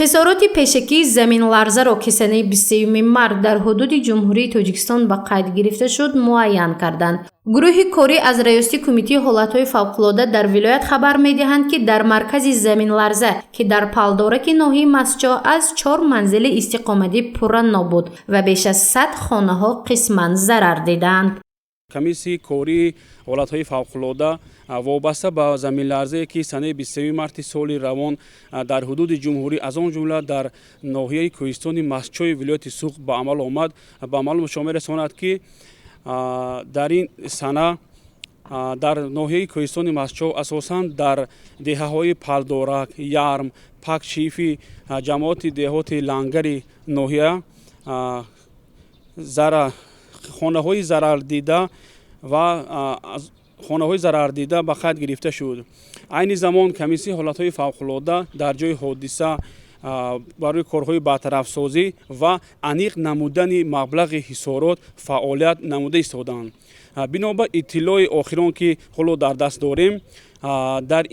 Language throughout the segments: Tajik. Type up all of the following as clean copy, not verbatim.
Хисороти пешакии заминларзаро, ки санаи 23 март дар ҳудуди Ҷумҳурии Тоҷикистон ба қайд гирифта шуд, муайян карданд. Гурӯҳи корӣ аз Раёсати Кумитаи ҳолатҳои фавқулода дар вилоят хабар медиҳанд, ки дар маркази заминларза, ки дар Палдораки ноҳияи Мастчоҳ аз чор манзили истиқоматӣ пурра нобуд ва беш аз 100 хонаҳо қисман зарар дидаанд. Комиссияи кории ҳолатҳои фавқулода вобаста ба заминларзае, ки санаи 23 марти соли равон дар ҳудуди ҷумҳурӣ, аз он ҷумла дар ноҳияи кӯҳистони Мастчои вилояти Суғд ба амал омад, ба маълум шумо мерасонад, ки дар ин сана дар ноҳияи кӯҳистони Мастчоҳ, асосан дар деҳаҳои Палдорак, Ярм, Пакшифи ҷамоати деҳоти Лангари ноҳия хонаҳои зарардида ва хонаҳои зарардида ба қайд гирифта шуд. Айни замон Комиссияи ҳолатҳои фавқулода дар ҷои ҳодиса барои корҳои бартарафсозӣ ва аниқ намудани маблағи ҳисорот фаъолият намуда истодаанд. Бино ба иттилои охирон, ки ҳоло дар даст дорем, дар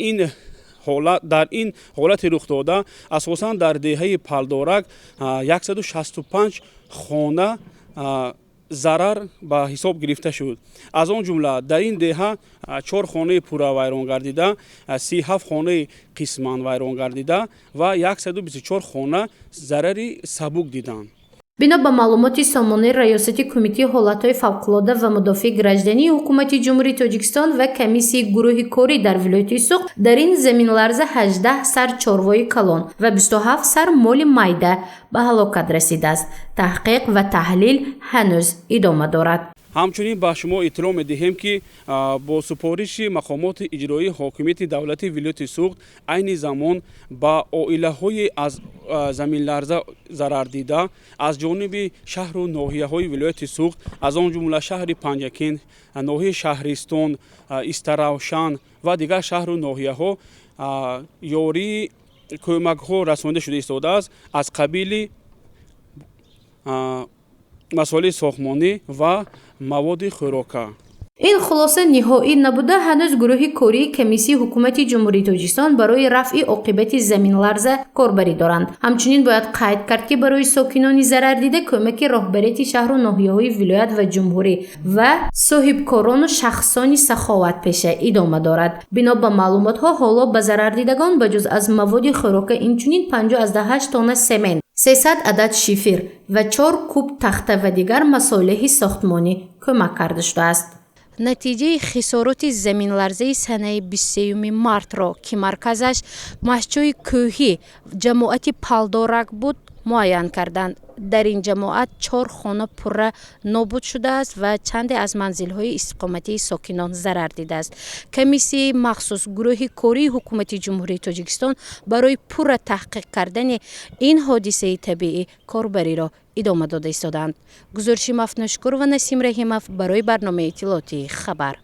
ин ҳолати рухдода асосан дар деҳаи Палдорак 165 хона зарар ба ҳисоб гирифта шуд. Аз он ҷумла дар ин деҳа чор хонаи пурра вайрон гардида, 37 хонаи қисман вайрон гардида ва 124 хона зарари сабук диданд. Бино ба маълумоти сомонаи Раёсати Кумитаи ҳолатҳои фавқулода ва мудофиаи граждании Ҳукумати Ҷумҳурии Тоҷикистон ва комиссияи гурӯҳи корӣ дар вилояти Суғд, дар ин заминларза 18 сар чорвои калон ва 27 сар моли майда ба ҳалокат расидааст. Таҳқиқ ва таҳлил ҳанӯз идома дорад. Ҳамчунин ба шумо иттилоъ медиҳем, ки бо супориши мақомоти иҷроии ҳокимияти давлатии вилояти Суғд айни замон ба оилаҳои аз заминларза зарардида аз ҷониби шаҳру ноҳияҳои вилояти Суғд, аз он ҷумла шаҳри Панҷакент, ноҳияи Шаҳристон, Истаравшан ва дигар шаҳру ноҳияҳо ёрии кӯмакҳо расонида шуда истодааст, аз қабили масолеҳи сохтмонӣ ва маводи хӯрока. Ин хулоса ниҳоӣ набуда, ҳанӯз гурӯҳи кории комиссияи Ҳукумати Ҷумҳурии Тоҷикистон барои рафъи оқибати заминларза корбарӣ доранд. Ҳамчунин бояд қайд кард, ки барои сокинони зарардида кӯмаки роҳбарияти шаҳру ноҳияҳои вилоят ва ҷумҳурӣ ва соҳибкорону шахсони саховатпеша идома дорад. Бино ба маълумотҳо, ҳоло ба зарардидагон ба ҷуз аз маводи хӯрока инчунин 58 тонна семент, 300 адад шифер ва 4 куб тахта ва дигар масолеҳи сохтмонӣ кӯмак карда шудааст. Натиҷаи хисороти заминларзаи санаи 23 мартро, ки марказаш Мастчои кӯҳӣ, ҷамоати Палдорак буд, муайян карданд. Дар ин ҷамоат чор хона пурра нобуд шудааст ва чанде аз манзилҳои истиқоматии сокинон зарар дидааст. Комиссияи махсус гурӯҳи кории Ҳукумати Ҷумҳурии Тоҷикистон барои пурра таҳқиқ кардани ин ҳодисаи табиӣ корбариро идома дода истодаанд. Гузориши Мафтуношукурова, Насим Раҳимов барои барномаи иттилоотии «Хабар».